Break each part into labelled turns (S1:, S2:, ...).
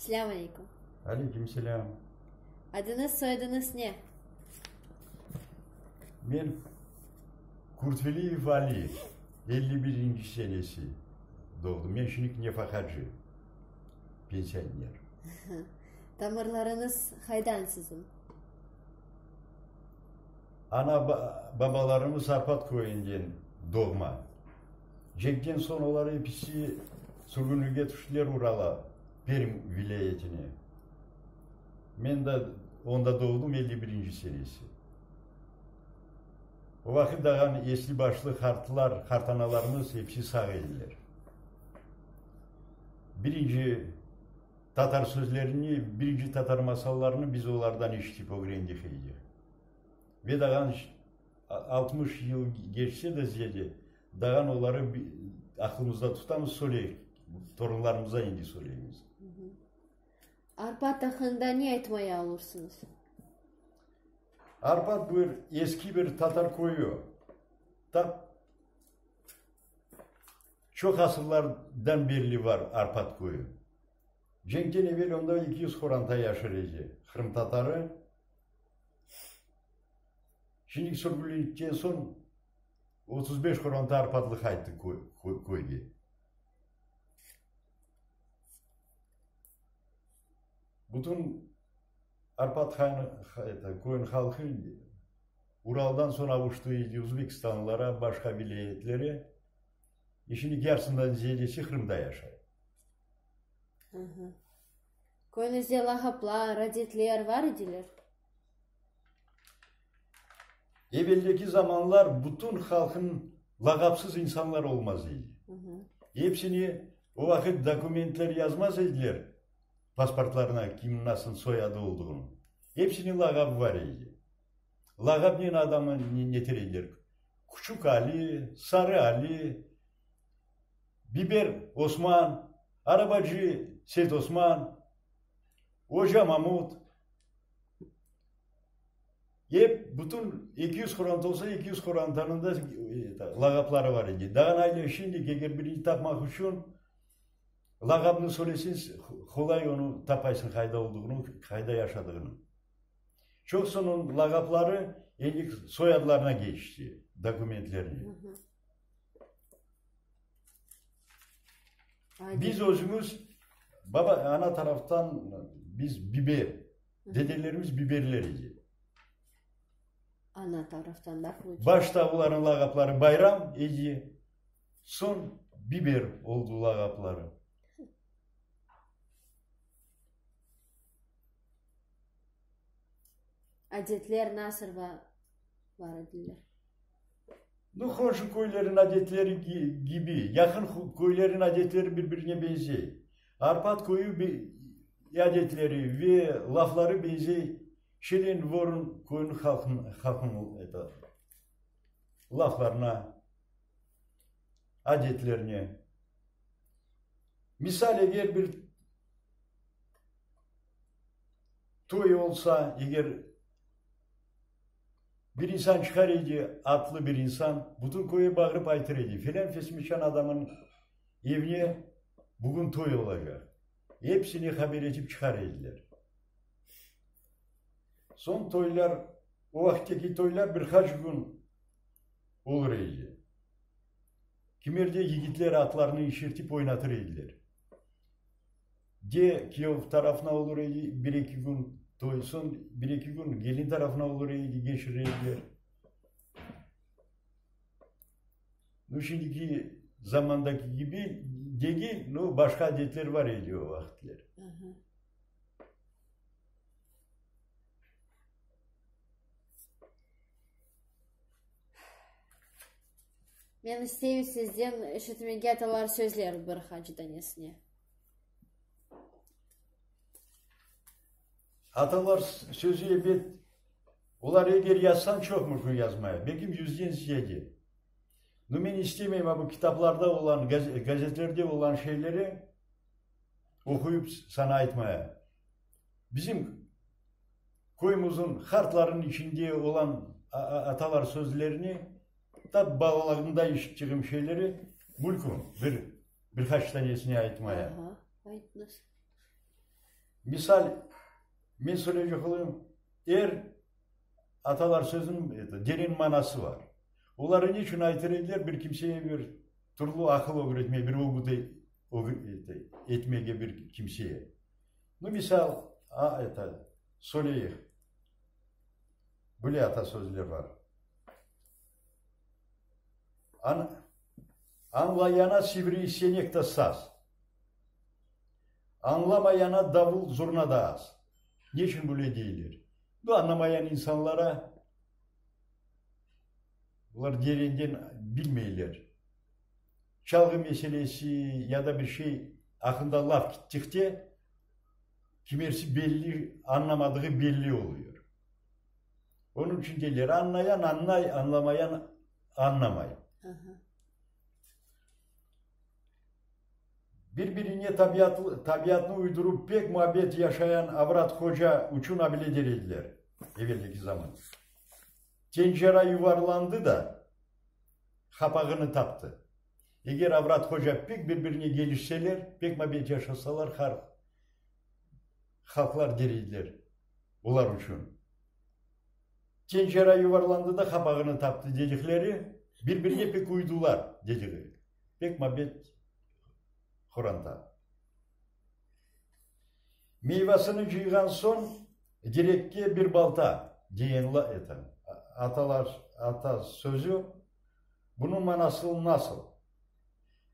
S1: Selâm aleyküm.
S2: Aleyküm selâm.
S1: Adıñız, soyadıñız ne?
S2: Men Kurtveliyev Ali, 51-inci senesi doğdım. Men şimdiki nefaqacı, pensioner.
S1: Tamırlarıñız qaydan siziñ?
S2: Ana, babalarımız Arpat köyünden doğma. Cenkten soñ olar episi sürgünlikke tüştiler Urala, Perm vilâyetine. Men de onda doğdım, 51-inci senesi. O vaqıt dağan esli-başlı qartlar, qartanalarımız episi sağ ediler. Birinci tatar sözlerini, birinci tatar masallarını biz olardan eşitip ögrendik edik. Ve dağan 60 yıl geçse de ziyade, dağan oları aqlımızda tutamız, söyleyik, torunlarımıza endi söyleymiz.
S1: Arpat aqqında ne aytmaya olursıñız?
S2: Arpat bir eski bir tatar köyü. Tap çoq asırlardan berli var Arpat köyü. Cenkten evel onda 200 qoranta yaşar edi, qırımtatarı. Şimdiki sürgünlikten soñ 35 qoranta arpatlı qayttı köyge. Bütün Arpat köyüniñ halqı Uraldan soñ avuştı Özbekistanlara, başqa vilâyetlere. E şimdiki yarısından ziyadesi Qırımda yaşay.
S1: Köyüñizde lağaplar, adetler var ediler?
S2: Eveldeki zamanlar bütün halqnıñ lağapsız insanlar olmaz edi. Epsini o vaqıt dokumentler yazmaz ediler, pasportlarına kim nasıl soyadı olduğını. Epsiniñ lağabı bar edi. Lağapnen adamı neter ediler. Küçük Ali, Sarı Ali, Biber Osman, Arabacı Seyt Osman, Oca Mamut. Ep bütün 200 qoranta olsa, 200 qorantanıñ da lağapları bar edi. Daa aile şimdi eger birini tapmaq içün lağapnı söyleseñiz, qolay onı tapaysıñ qayda olduğını, qayda yaşadığını. Çoqusınıñ lağapları endi soyadlarına keçti, dokumentlerine. Biz özümiz baba, ana taraftan biz biber. Dedelerimiz biberler edi.
S1: Ana taraftan da
S2: Başta olarnıñ lağapları Bayram edi, soñ Biber oldı lağapları.
S1: Adetler nasıl bar ediler?
S2: Nu, qomşu köylerniñ adetleri kibi, yaqın köylerniñ adetleri bir-birine beñzey. Arpat köyü adetleri ve lafları beñzey Şelen Vorun köyüniñ halqınıñ laflarına, adetlerine. Misal, eger bir toy olsa, eger Bir insan çıqar edi, atlı bir insan, bütün köye bağırıp aytır edi, Felân fesmeçan adamınıñ evine bugün toy olacaq. Episine haber etip çıqar ediler. Soñ toylar, o vaqıttaki toylar bir qaç kün olur edi. Kimerde yigitler atlarını işirtip oynatır ediler. De kiyev tarafına olur edi, bir-eki kün toy, soñ bir-eki kün gelin tarafına olur edi, geçirir ediler. Nu, şimdiki zamandaki kibi degil, nu, başqa adetler bar edi o vaqıtler.
S1: Men isteyim sizden eşitmege atalar sözler bir qaç danesine.
S2: Atalar sözü ebet, olar eger yazsañ çoq mümkün yazmaya, belkim yüzden ziyade. No men istemeyim a bu kitaplarda olan, gazetlerde olan şeyleri oquyıp saña aytmaya. Bizim köyümizin qartlarınıñ içinde olan atalar sözlerini tap balalığımda eşittiğim şeyleri mümkün bir Bir qaç tanesini aytmaya.
S1: Aha, aytınız.
S2: Misal, men söyleycek olayım, er atalar sözüniñ derin manası bar. Oları ne içün aytır ediler? Bir kimseye bir türlü aqıl ögretmege, bir ögüt etmege bir kimseye. Nu, misal, a, eto, söyleyik, böyle atasözler bar. Añlayana sivri senek de saz. Añlamayana davul zurna da az. Ne içün böyle deyler? Bu añlamayan insanlara, olar derinden bilmeyler. Çalğı meselesi ya da bir şey aqqında laf kettikte, kimersi belli, añlamadığı belli oluyor. Onıñ içün deyler, añlayan añlay, añlamayan añlamay. Bir-birine tabiatnı uydurıp pek muabbet yaşayan Avrat hoca uçun abile der ediler eveldeki zaman. Tencera yuvarlandı da, qapağını taptı. Eger Avrat hoca pek bir-birine gelişseler, pek muabbet yaşasalar, halqlar der ediler olar uçun. Tencera yuvarlandı da, qapağını taptı dedikleri, bir-birine pek uydular dedigi. Pek mabet qoranta. Meyvasını cıyğan soñ, direkke bir balta, deyen atalar ata sözü, bunıñ manası nasıl?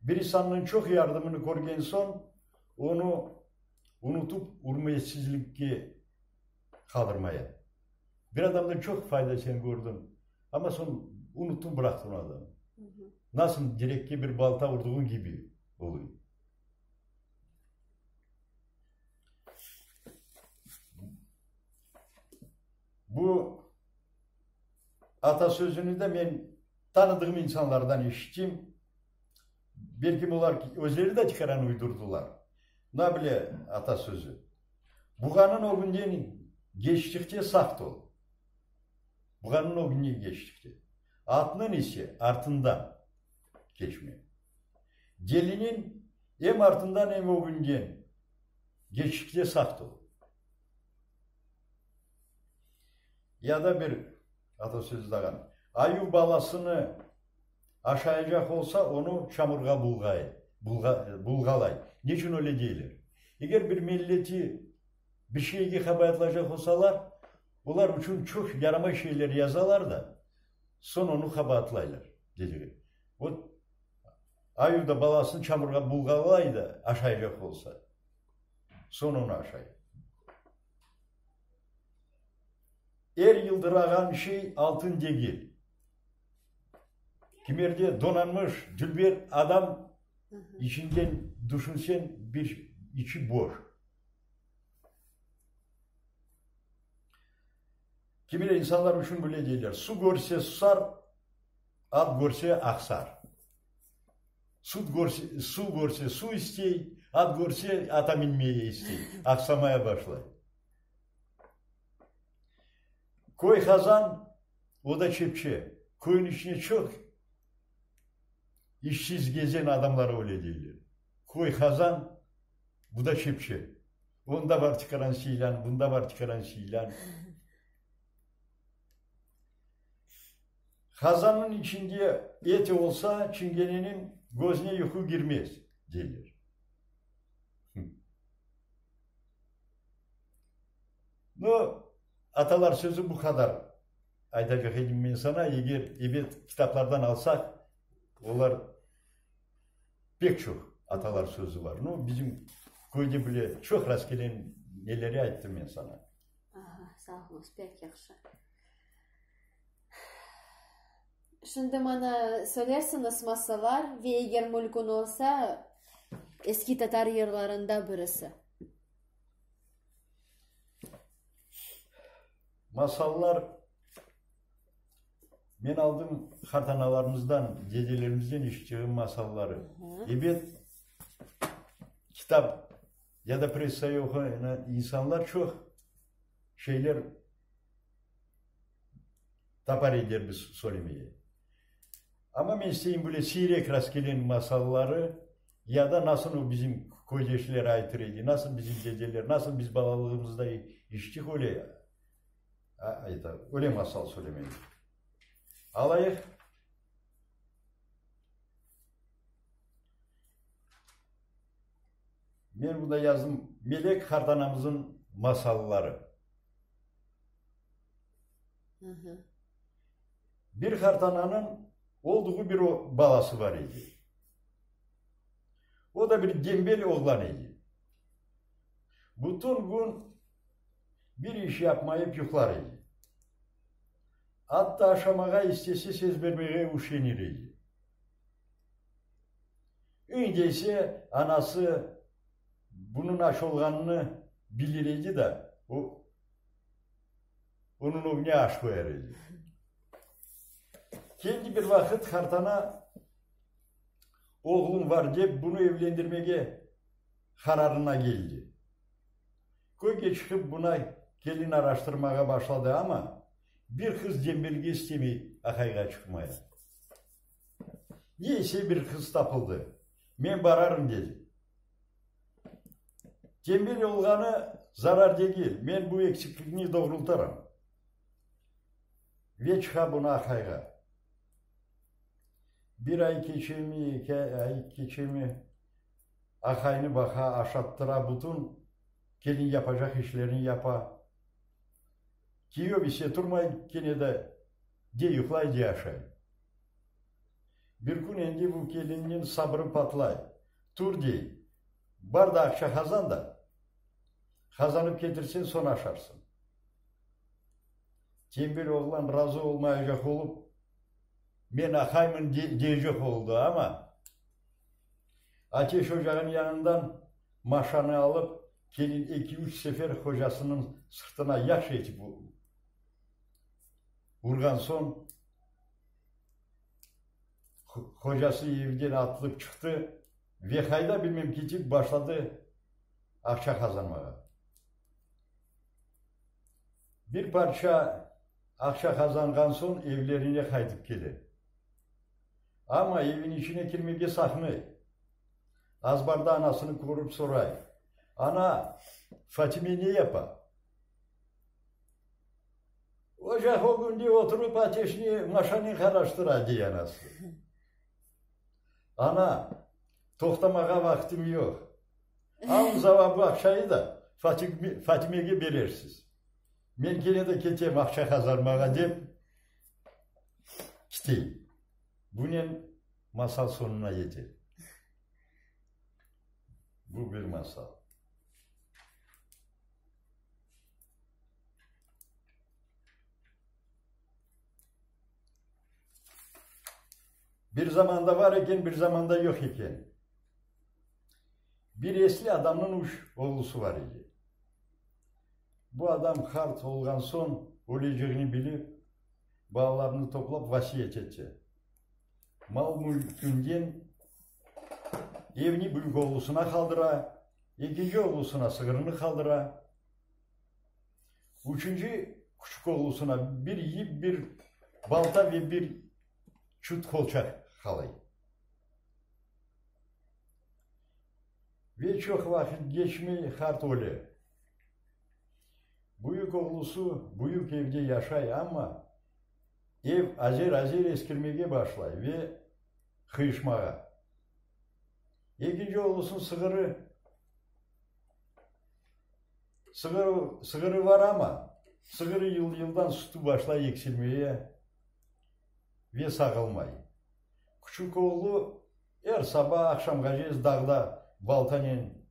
S2: Bir insannıñ çoq yardımını körgen soñ, onı unutıp ürmetsizlikke qaldırmaya. Bir adamdan çoq fayda sen kördiñ, amma soñ unuttıñ, bıraqtıñ o adamnı. Nasıl direkke bir balta urduğıñ kibi oluy. Bu atasözüni de men tanıdığım insanlardan eşittim. Belki olar özleri de tikaran uydurdılar. Na bile atasözü. Buğanıñ ögünden geçtikçe saqt ol. Buğanıñ ögünden geçtikçe. Atnıñ ise artından keçme. Deliniñ em artından, em ögünden geçtikçe saqt ol. Ya da bir atasözü daa, Ayuv balasını aşayacaq olsa, onı çamurğa bulğay, bulğalay. Ne içün öyle deyler? Eger bir milleti bir şeyge qabaatlaycaq olsalar, olar içün çoq yaramay şeyler yazalar da, soñ onı qabaatlaylar, deyler. Vot, ayuv da balasını çamurğa bulğalay da, aşaycaq olsa, soñ onı aşay. Er yıldırağan şey altın degil. Kimerde donanmış, dülber adam içinden düşünseñ, bir içi boş. Kimerde insanlar içün böyle deyler, Su körse susar, at körse aqsar. Sut körse, suv körse suv istey, at körse ata minmeye istey, aqsamaya başlay. Köy qazan, o da çepçe. Köyniñ içine çoq işsiz gezen adamlar öyle deyler. Köy qazan, bu da çepçe. Onda bar çıqaran siylan, bunda bar çıqaran siylan. Qazannıñ içinde et olsa, çingeneniñ közüne yuqu kirmez, deyler. Nu, atalar sözü bu qadar aytacaq edim men saña. Eger, ebet, kitaplardan alsaq, olar pek çoq atalar sözü bar. Nu, bizim köyde bile çoq rastkelen neleri ayttım men saña.
S1: Aha, sağ oluñız, pek yahşı. Şimdi maña söylersiñiz masallar ve eger mülkün olsa, eski tatar yırlarında birisi.
S2: Masallar men aldım qartanalarımızdan, dedelerimizden eşittiğim masalları. Ebet, kitap ya da pressa yoq insanlar çoq şeyler tapar ediler biz söylemege. Amma men isteyim böyle siyrek rastkelen masalları ya da nasıl o bizim. köydeşler aytır edi, nasıl bizim dedeler, nasıl biz balalığımızda içtik öyle ayta, öyle masal söylemege. Alayıq. Men bunda yazdım, Melek qartanamızın masalları. Bir qartananıñ olduğı bir balası bar edi. O da bir dembel oğlan edi. Bütün kün bir iş yapmayıp yuqlar edi. Atta aşamağa istese ses bermege üşenir edi. Endi ise anası bunıñ aç olğanını bilir edi da, o, onıñ ögüne aş qoyar edi. Keldi bir vaqıt qartana, oğlum var dep, bunı evlendirmege qararına keldi. Köyge çıqıp buna kelin araştırmağa başladı, amma bir qız dembelge istemey aqayğa çıqmaya. Ne ise bir qız tapıldı. Men bararım, dedi. Tembel olğanı zarar degil, men bu eksiklikni doğrultarım. Ve çıqa buna aqayğa. Bir ay keçemi, eki ay keçemi, aqaynı baqa, aşattıra, bütün kelin yapacaq işlerini yapa. Kiyev ise turmay, kene de de yuqlay, de aşay. Bir kün endi bu kelinniñ sabrı patlay. Tur, dey, bar da aqça qazan da, qazanıp ketirseñ, soñ aşarsıñ. Tembel oğlan razı olmayacaq olıp, men aqaymın deycek oldı, amma ateş ocağınıñ yanından maşanı alıp, kelin eki-üç sefer hocasınıñ sırtına yahşı etip urğan soñ, Hocası evden atılıp çıqtı ve qayda bilmem ketip başladı aqça qazanmağa. Bir parça aqça qazanğan soñ evlerine qaytıp kele. Amma evin içine kirmege saqınay. Azbarda anasını körip soray, Ana, Fatime ne yapa? Ocaq ögünde oturıp ateşni maşanen qaraştıra, dey anası. Ana, toqtamağa vaqtım yoq. Alıñız ava bu aqçayı da Fatimege berersiz. Men kene de ketem aqça qazanmağa, dep kitey. Bunen masal soñuna yete. Bu bir masal. Bir zamanda var eken, bir zamanda yoq eken. Bir esli adamnıñ üç oğlusı var edi. Bu adam qart olğan soñ, ölecegini bilip, balalarını toplap vasiyet etti. Mal-mülkünden evni büyük oğlusına qaldıra, ekinci oğlusına sığırını qaldıra, Üçünci küçük oğlusına bir yip, bir balta ve bir çut qolçaq qalay. Ve çoq vaqıt geçmey qart öle. Büyük oğlusı büyük evde yaşay, amma ev azer-azer eskirmege başlay ve qıyışmağa. Ekinci oğlusınıñ sığırı Sığır, sığırı var amma, sığırı yıl-yıldan sütü başlay eksilmeye ve sağılmay. Küçük oğlu er saba aqşamğacez dağda baltanen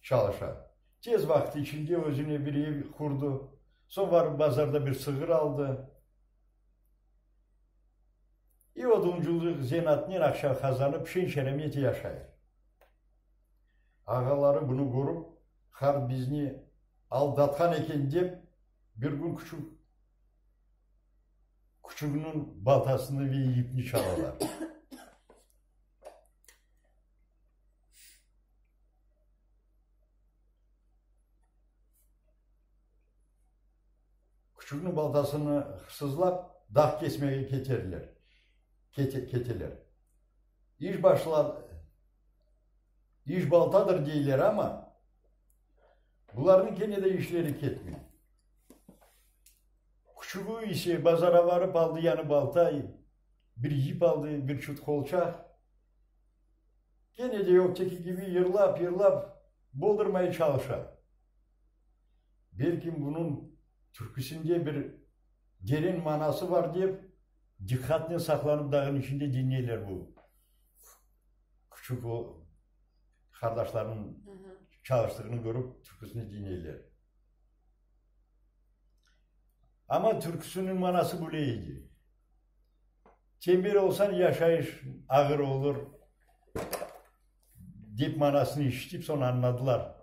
S2: çalışa. Tez vaqıt içinde özüne bir ev qurdı, soñ barıp bazarda bir sığır aldı. İ oduncılıq zenatınen aqça qazanıp şen-şeramet yaşay. Ağaları bunı körip, qart bizni aldatqan eken dep, bir kün küçük küçüginiñ baltasını ve yipni çalalar. Küçüginiñ baltasını hırsızlap, dağ kesmege keterler, keteler. İş başla. İş baltadır deyler amma, bularnıñ kene de işleri ketmey. Küçügi ise bazara barıp aldı yanı balta, bir yip aldı, bir çut qolçaq. Kene de ögteki kibi yırlap-yırlap boldurmay çalışa. Belkim bunıñ türküsinde bir derin manası var dep, diqqatnen saqlanıp dağın içinde diñleyler bu küçük qardaşlarınıñ çalıştığını körip, türküsini diñleyler. Amma türküsiniñ manası böyle edi, Tenbel olsañ, yaşayış ağır olur, dep manasını işitip, soñ añladılar.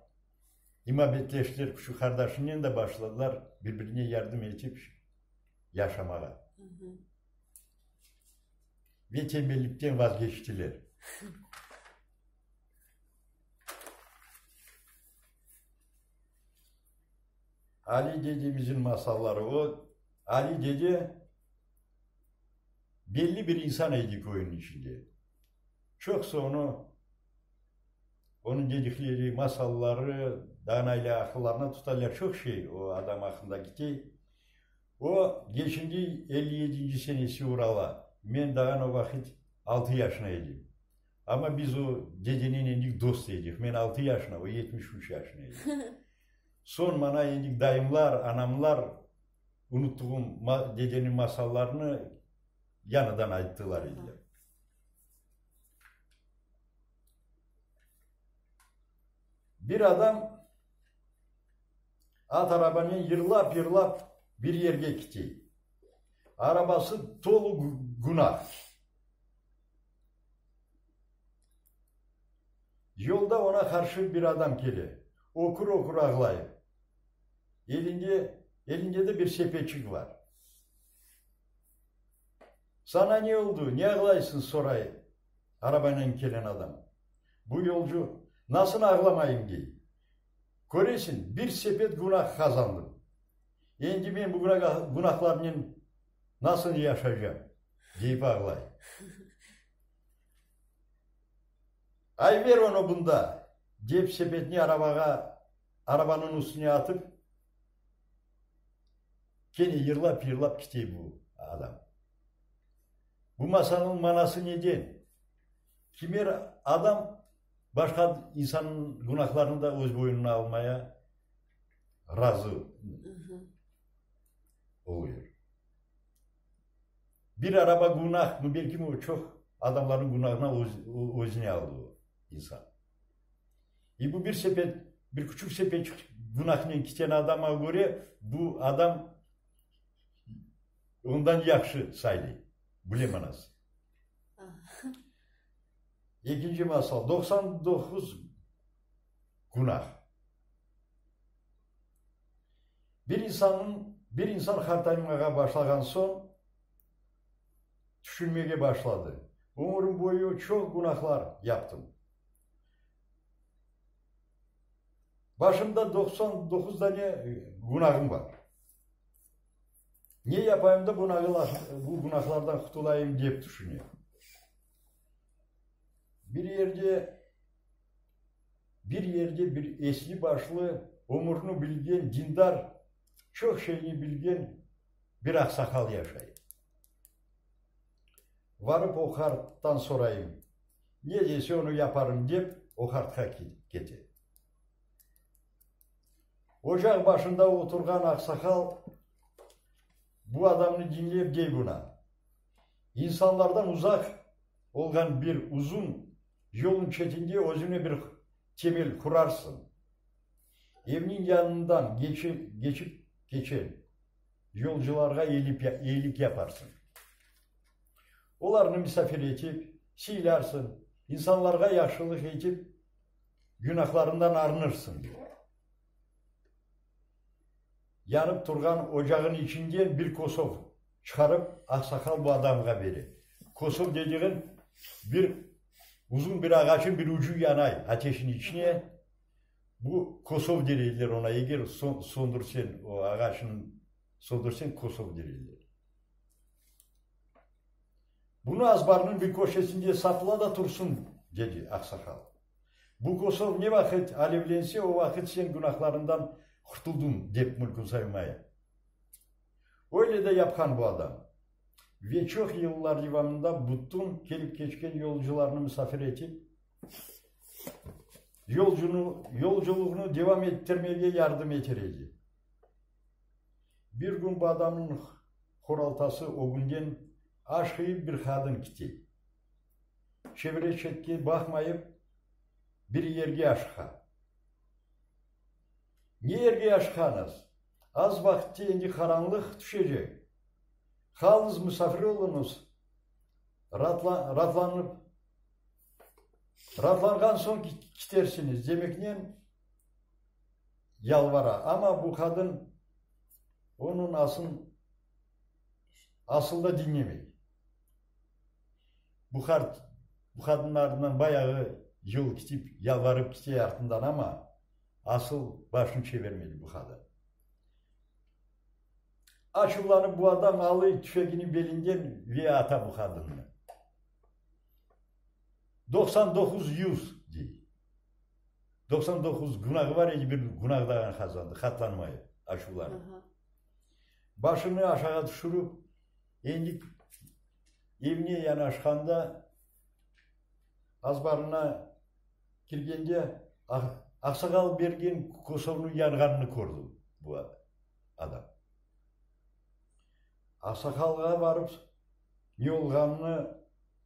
S2: İmabetleştiler, küçük qardaşınen de başladılar bir-birine yardım etip yaşamağa. Ve tenbellikten vazgeçtiler. Ali dedemizin masalları. O, Ali dede belli bir insan edi köyniñ içinde. Çoqsa onı, onıñ dedikleri, masalları, daa nayle aqıllarına tutalar, çoq şey o adam aqqında kete. O, geçindi 57-nci senesi Urala. Men dağan o vaqıt altı yaşına edim. Amma biz o dedenen endik dost edik. Men altı yaşına, o 73 yaşına edi. Soñ maña endik dayımlar, anamlar unuttuğım dedeniñ masallarını yañıdan ayttılar ediler. Bir adam at arabanen yırlap-yırlap bir yerge kite. Arabası tolu günah. Yolda oña qarşı bir adam kele, ökür-ökür ağlay. Elinde, elinde de bir sepetçik bar. Saña ne oldu, ne ağlaysıñ, soray arabanen kelen adam. Bu yolcu, Nasıl ağlamayım, dey. Köresiñ, bir sepet günah qazandım. Endi men bu günahlarnen nasıl yaşaycam, deyip ağlay. Ay, ver onı bunda! dep sepetni arabağa, arabanıñ üstüne atıp, kene yırlap-yırlap kete bu adam. Bu masalnıñ manası neden? Kimer adam başqa insannıñ günahlarını da öz boynuna almaya razı oluyor. Bir araba günah, belki o çoq adamlarnıñ günahını özüne aldı o insan. E bu bir sepet, bir küçük sepetçik günahnen keten adama köre, bu adam ondan yahşı sayılay. Bile manası. Ekinci masal, 99 günah. Bir insannıñ, bir insan qartaymağa başlağan soñ, tüşünmege başladı, Ömürim boyu çoq günahlar yaptım. Başımda 99 dane günahım bar. Ne yapayım da bu günahlardan qutulayım dep tüşüne. Bir yerde Bir yerde bir esli-başlı, ömürni bilgen, dindar, çoq şeyni bilgen bir aqsaqal yaşay. Varıp o qarttan sorayım, ne dese onı yaparım dep, o qartqa kete. Ocaq başında oturğan aqsaqal bu adamnı diñlep dey buna, İnsanlardan uzaq olğan bir uzun Yolnıñ çetinde özüñe bir temel qurarsıñ. Evniñ yanından keçip keçen yolcularğa eyilik yaparsıñ. Olarnı misafir etip, sıylarsıñ, insanlarğa yahşılıq etip, günahlarından arınırsıñ, dey. Yanıp turğan ocağın içinden bir kosov çıqarıp, aqsaqal bu adamğa bere. Kosov dediğin bir uzun bir ağaçın bir ucu yanay ateşin içine. Bu kosov der ediler ona, eger söndürsen o ağaçnı söndürsen kosov der ediler. Bunı azbarnıñ bir köşesinde saqla da tursun, dedi aqsaqal. Bu kosov ne vaqıt alevlense, o vaqıt sen günahlarından qurtuldıñ, dep mülkün saymaya. Öyle de yapqan bu adam. Ve çoq yıllar devamında bütün kelip keçken yolcularnı misafir etip, yolculuğını devam ettirmege yardım eter edi. Bir kün bu adamnıñ horaltası ögünden aşğıyıp bir qadın kite. Çevre-çetke baqmayıp, bir yerge aşıqa. Ne yerge aşıqañız? Az vaqıtte endi qaranlıq tüşecek. Qalıñız, musafir oluñız. Ratlanıp, ratlanğan soñ kitersiñiz, demeknen yalvara. Amma bu qadın onıñ asın asıl da diñlemey. Bu qart bu qadınıñ artından bayağı yol ketip, yalvarıp kete artından, amma asıl başını çevirmedi bu qadın. Açuvlanıp bu adam alıy tüfegini belinden ve ata bu qadınnı. 99 yuz, dey. 99 günahı bar edi, bir günah dağın qazandı, qatlanmay açuvlanıp. Başını aşağı tüşürip, endi evine yanaşqanda, azbarına kirgende, aqsaqal bergen kosovnıñ yanğanını kördi bu adam. Aqsaqalğa barıp, ne olğanını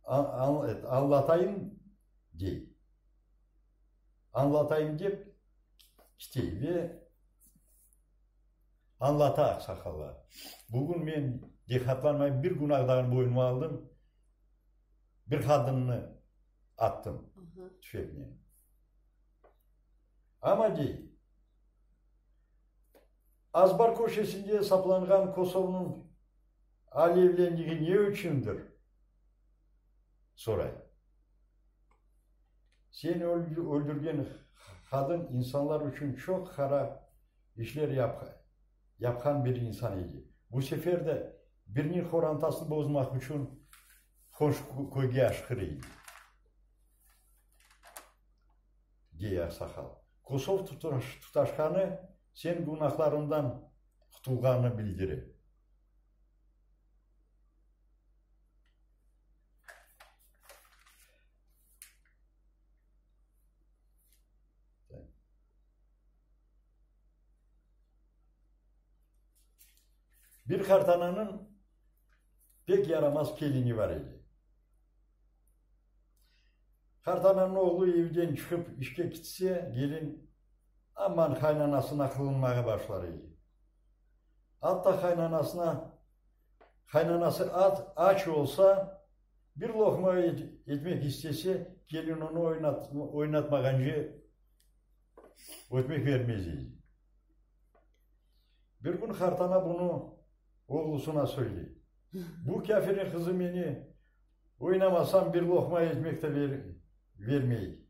S2: añlatayım, dey. Añlatayım dep, kite ve añlata aqsaqalğa. Bugün men diqqatlanmay bir günah dağın boynuma aldım, bir qadınnı attım tüfeknen. Amma, dey, azbar köşesinde saplanğan kosovnıñ alevlendigi ne içündir? soray. Sen öldürgen qadın insanlar içün çoq qara işler yapqan bir insan edi. Bu sefer de biriniñ qorantasını bozmaq içün qonşu köyge aşqır edi, dey aqsaqal. Kosov tutaşqanı sen günahlarından qutulğanını bildire. Bir qartananıñ pek yaramaz kelini bar edi. Qartananıñ oğlu evden çıqıp işke kitse, gelin aman qaynanasına qılınmağa başlar edi. Atta qaynanasına, qaynanası aç olsa, bir loqma etmek istese, kelin onı oynatmağance ötmek bermez edi. Bir kün qartana bunı oğlusına söyley. Bu kâfirniñ qızı meni oynamasam bir loqma etmek de vermey,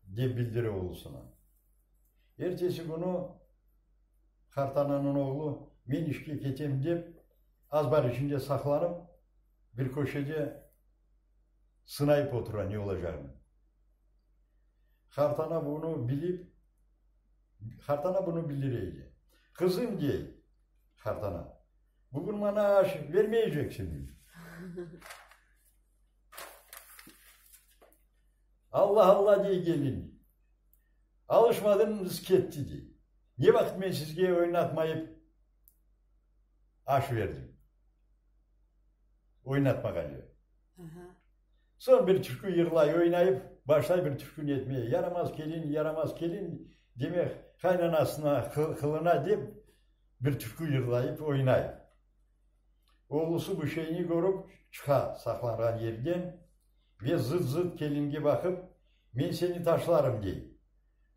S2: dep bildire oğlusına. Ertesi künü qartananıñ oğlu men işke ketem dep, azbar içinde saqlanıp, bir köşede sınayıp otura ne olacağını. Qartana bunı bilip, qartana bunı bildire edi. Qızım, dey qartana, bugün maña aş vermeyceksiñ. Allah, Allah, dey gelin, alışmadıñız ketti, dey. Ne vaqıt men sizge oynatmayıp aş verdim? Oynatmağance. Soñ bir türkü yırlay, oynayıp, başlay bir türküni etmeye, Yaramaz kelin, yaramaz kelin, demek, qaynanasına qılına dep, bir türkü yırlayıp oynay. Oğlusı bu şeyni körip, çıqa saqlanğan yerden ve zıt-zıt kelinge baqıp, Men seni taşlarım, dey.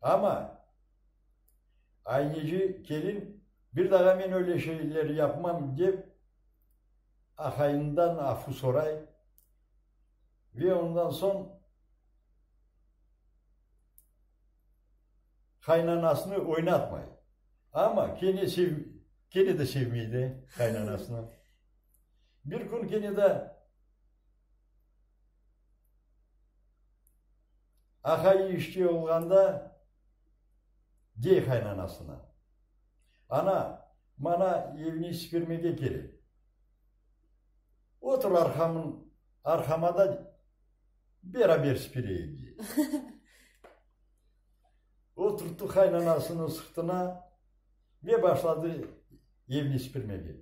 S2: Amma ayneci kelin, Bir daha men öyle şeyler yapmam, dep, aqayından afu soray ve ondan soñ qaynanasını oynatmay. Amma kene sev, kene de sevmey de qaynanasını. Bir kün kene de. Aqayı işte olğanda, dey qaynanasına, Ana, mana evni sipirmege kerek. Otur arqamın, arqama da beraber sipireyik, dey. Oturttı qaynanasınıñ sırtına ve başladı evni sipirmege.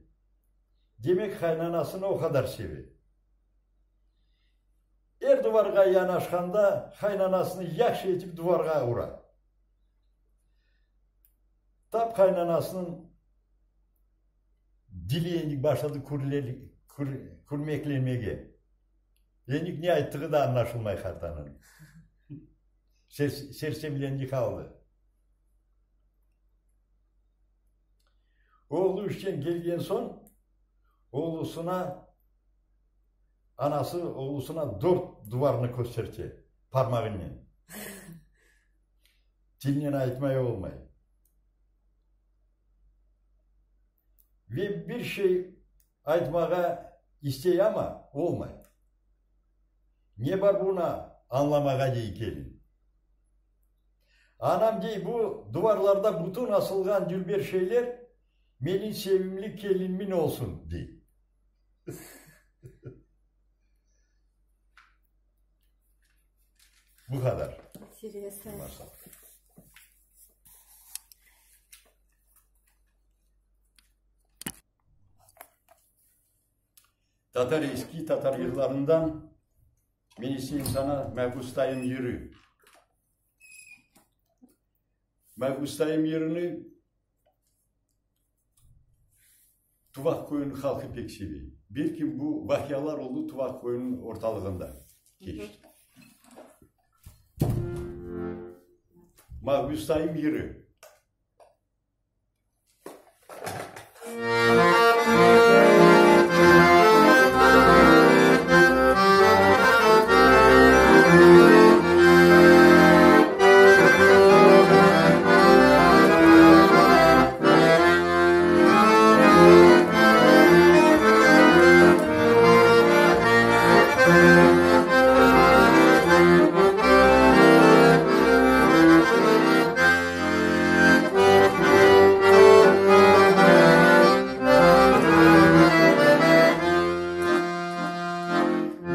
S2: Demek, qaynanasını o qadar seve. Er duvarğa yanaşqanda qaynanasını yahşı etip duvarğa ura. Tap qaynanasınıñ dili endi başladı kürmeklenmege. Endi ne ayttığı da añlaşılmay qartananıñ. Sersemlendi qaldı. Oğlu işten kelgen soñ, oğlusına, anası oğlusına dört duvarnı kösterte parmağınen. Tilnen aytmay olmay. Ve bir şey aytmağa istey amma, olmay. Ne bar buna añlamağa, dey kelin. Anam dey, bu duvarlarda bütün asılğan dülber şeyler menim sevimli kelinmin olsun, dey. Bu qadar.
S1: İnteresno.
S2: Tatar eski tatar yırlarından men isteyim sana Mebustayım yırı. Mebustayım yırını Tuvaq köyüniñ halqı pek seve. Belki bu vaqialar oldı Tuvaq köyüniñ ortalığında keçti. Mabüstayım yırı.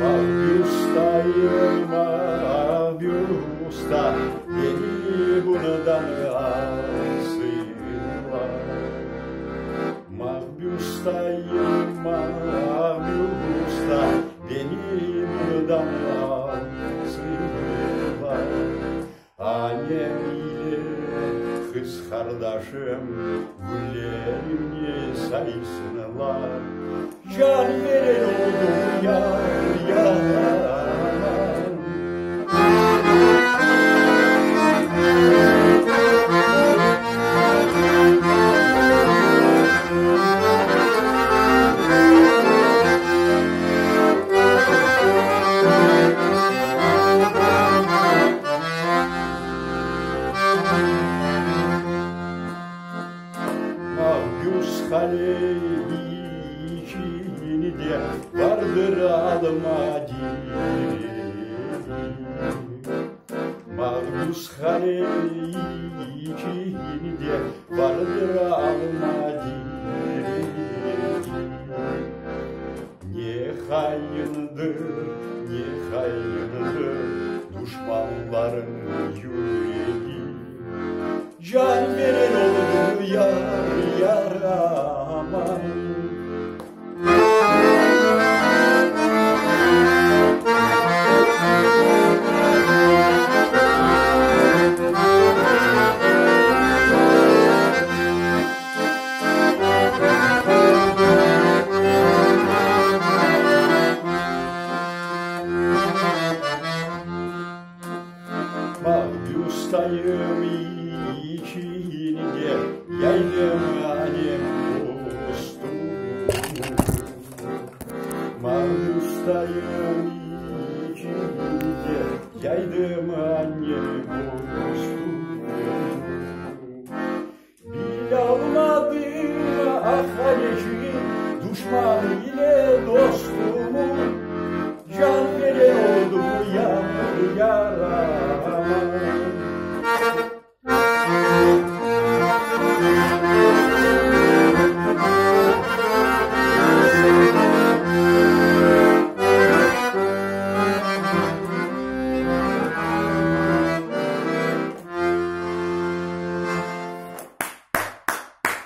S2: Mabüstayım, mabüsta, beni bundan alsınlar. Mabüstayım, mabüsta, beni bundan alsınlar. Annem ile qız qardaşım güllerimni saysınlar. Can veren oldım yar, yar, aman. Mahbüshane içinde bardır alma diregi. Mahbüshane içinde bardır alma diregi. Ne haindir, ne haindir duşmanlarıñ yüregi. Can veren oldu yar, yar, aman. Mahbüstayım içinde yaydım alem postumu. Mahbüstayım içinde yaydım annem postumu. Bilâlmadım ah-aleçini, duşman ile dostumu, Can veren oldu yar, yar aman.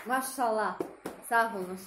S1: Maşallah. Sağ oluñız.